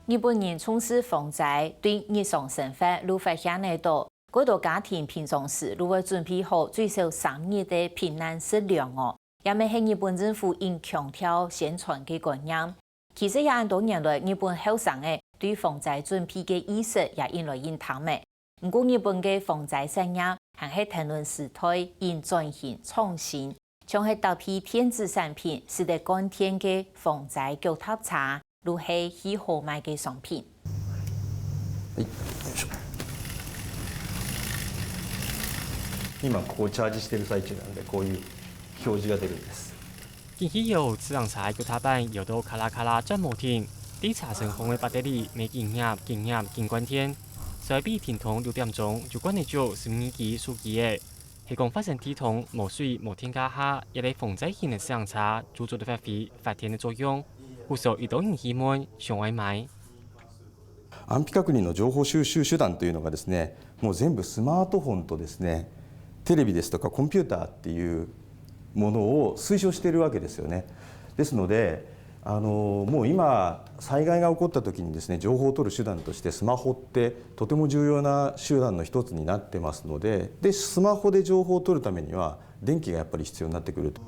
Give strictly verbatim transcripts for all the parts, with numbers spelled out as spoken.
日本人重視防災，對日常生活就發現得到，幾多家庭平常時就會準備好最少三日个避難食糧哦，這乜係日本政府因強調宣傳个觀念。其實也恁多年來，日本後生仔對防災準備个意識也因來因淡仔。毋過日本个防災產業還係跈等時代因轉型創新，像係搭配電子產品，使得乾電个防災腳踏車， 就係最好賣个商品。今ここをチャージしている最中なので、こういう表示が出るんです。緊去搖，自行車个踏板搖到卡啦卡啦轉無停，在車身項个八達里乜緊夾緊夾緊關電，所以比平常六點鐘就關得著十二支手機仔。 係講發生地動、無水、無電該下，這類防災型个自行車就做得發揮發電个作用，故所有當多人去問，想愛買。安否確認の情報収集手段というのがですね、もう全部スマートフォンとですね、テレビですとかコンピューターっていうものを推奨しているわけですよね。ですので、あのもう今災害が起こった時にですね情報を取る手段としてスマホってとても重要な手段の一つになってますので、でスマホで情報を取るためには電気がやっぱり必要になってくると。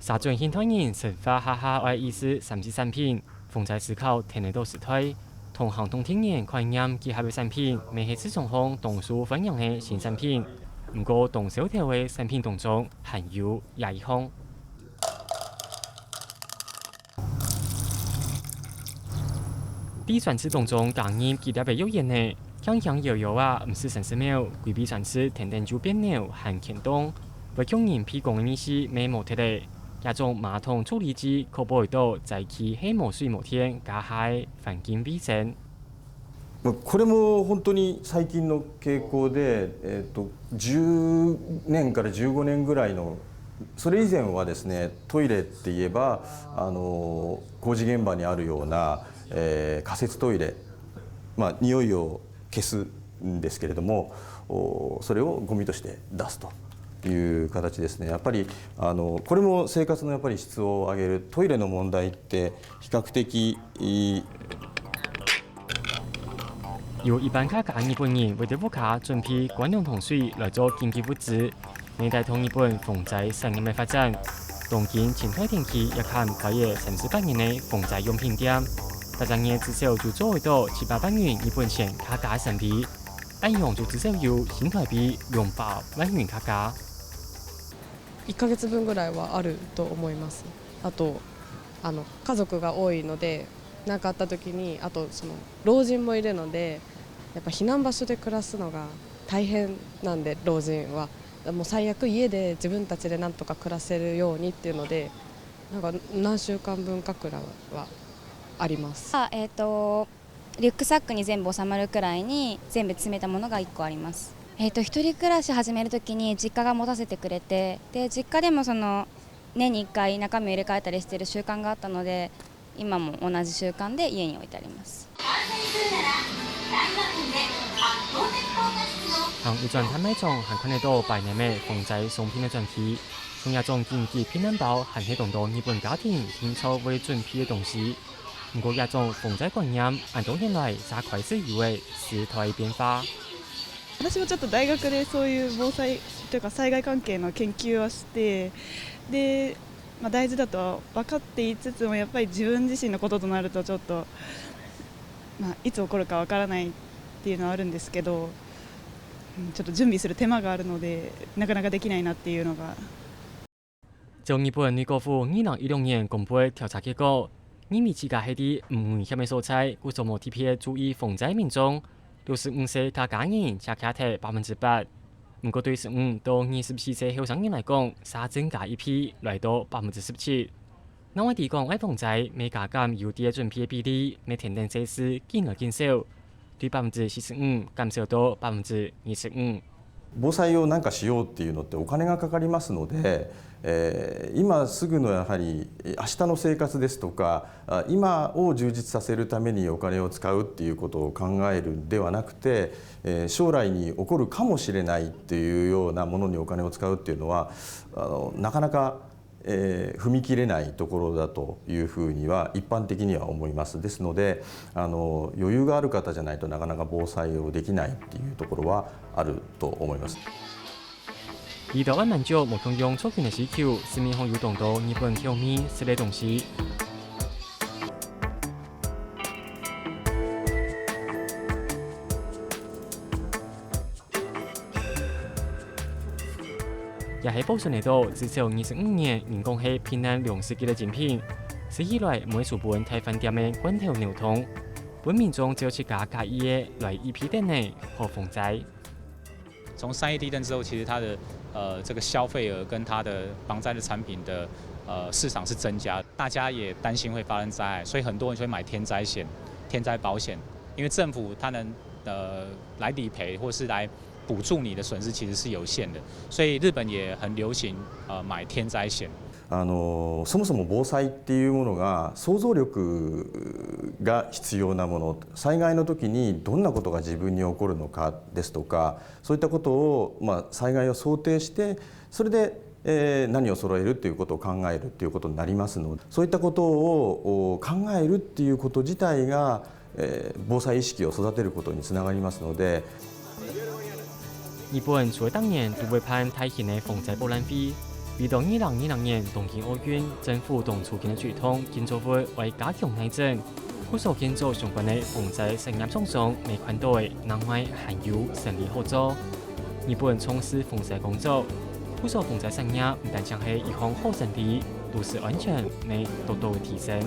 社會現代人生活下下愛意識三C產品，防災思考跈等到時代，通行動電源概念結合个產品，乜係市場項當受歡迎个新產品。毋過當銷售个產品當中，還有這一項。 在船隻當中加入幾粒个藥丸仔，輕輕搖搖啊，毋使三十秒，歸尾船隻跈等就變扭還牽動，會共人鼻公个味緒乜無忒咧。這種馬桶處理劑確保會到災區係無水無電該下个環境衛生。これも本当に最近の傾向で、えー、とじゅうねんからじゅうごねんぐらいの、それ以前はですね、トイレって言えば、あの工事現場にあるような、えー、仮設トイレ、まあ、匂いを消すんですけれども、それをゴミとして出すという形ですね。やっぱりあのこれも生活のやっぱり質を上げる、トイレの問題って比較的 有一班客家日本人為著屋下準備乾糧同水來做緊急物資，乜帶動日本防災產業个發展。當今清代電器也看開業三十八年个防災用品店，逐隻月至少就做會到七八百元日本錢客家个生理，恁樣就至少有新台幣兩百萬元客家。一ヶ月分ぐらいはあると思います。あと、あの家族が多いので、何かあった時に、あとその老人もいるので、やっぱ避難場所で暮らすのが大変なんで、老人は。もう最悪家で自分たちでなんとか暮らせるようにっていうので、なんか何週間分かくらいはあります。あえっ、とリュックサックに全部収まるくらいに全部詰めたものがいっこあります。えっ、と一人暮らし始める時に実家が持たせてくれて、で実家でもその年にいっかい中身を入れ替えたりしてる習慣があったので、今も同じ習慣で家に置いてあります。行一轉攤賣場還看得到擺滿个防災商品个專區，像這種緊急避難包還係當多日本家庭定著會準備个東西。毋過這種防災觀念，恁多年來正開始有个時代變化。 私もちょっと大学でそういう防災というか災害関係の研究をして、で、まあ、大事だと分かっていつつも、やっぱり自分自身のこととなるとちょっと、まあ、いつ起こるか分からないっていうのはあるんですけど、うん、ちょっと準備する手間があるので、なかなかできないなっていうのが。 照日本內閣府二零一六年公布个調查結果，認為自家係在毋危險个所在，故所無特別注意防災民眾，六十五歲个家人才徛忒百分之八。毋過對十五到二十四歲後生人來講，嗄增加一倍，來到百分之十七。另外，知講愛防災，乜加減有兜仔準備个比例，乜跈等歲數緊來緊少。 對百分之四十五減少到百分之二十五。防災をなんかしようっていうのってお金がかかりますので、えー今すぐのやはり明日の生活ですとか、あ今を充実させるためにお金を使うっていうことを考えるんではなくて、えー将来に起こるかもしれないっていうようなものにお金を使うっていうのは、あのなかなかえー踏み切れないところだというふうには一般的には思います。ですので、あの、余裕がある方じゃないとなかなか防災をできないっていうところはあると思います。離島个滿州無共樣族群个需求，市面項有當多日本口味食个東西。也係保存得到至少二十五年，人講係避難糧食級个精品，食起來毋會輸分大飯店个罐頭牛湯，分民眾照自家合意个來預備等呢，好防災。从三一地震之后，其实它的呃这个消费额跟它的防灾的产品的呃市场是增加，大家也担心会发生灾害，所以很多人就会买天灾险、天灾保险，因为政府它能呃来理赔或是来补助你的损失其实是有限的，所以日本也很流行呃买天灾险。あのそもそも防災っていうものが想像力が必要なもの、災害の時にどんなことが自分に起こるのかですとか、そういったことを、まあ、災害を想定して、それで、えー何を揃えるっていうことを考えるっていうことになりますので、そういったことをお考えるっていうこと自体が、えー防災意識を育てることにつながりますので、日本除了逐年都會辦大型个防災博覽會，為到二零二零年東京奧運，政府當初个个推動建築物愛加強耐震，故所建築相關个防災產業廠商，你看到个另外還有生理好做。日本重視防災工作，故所防災產業毋單淨係一項好生理，都市安全能得到提升。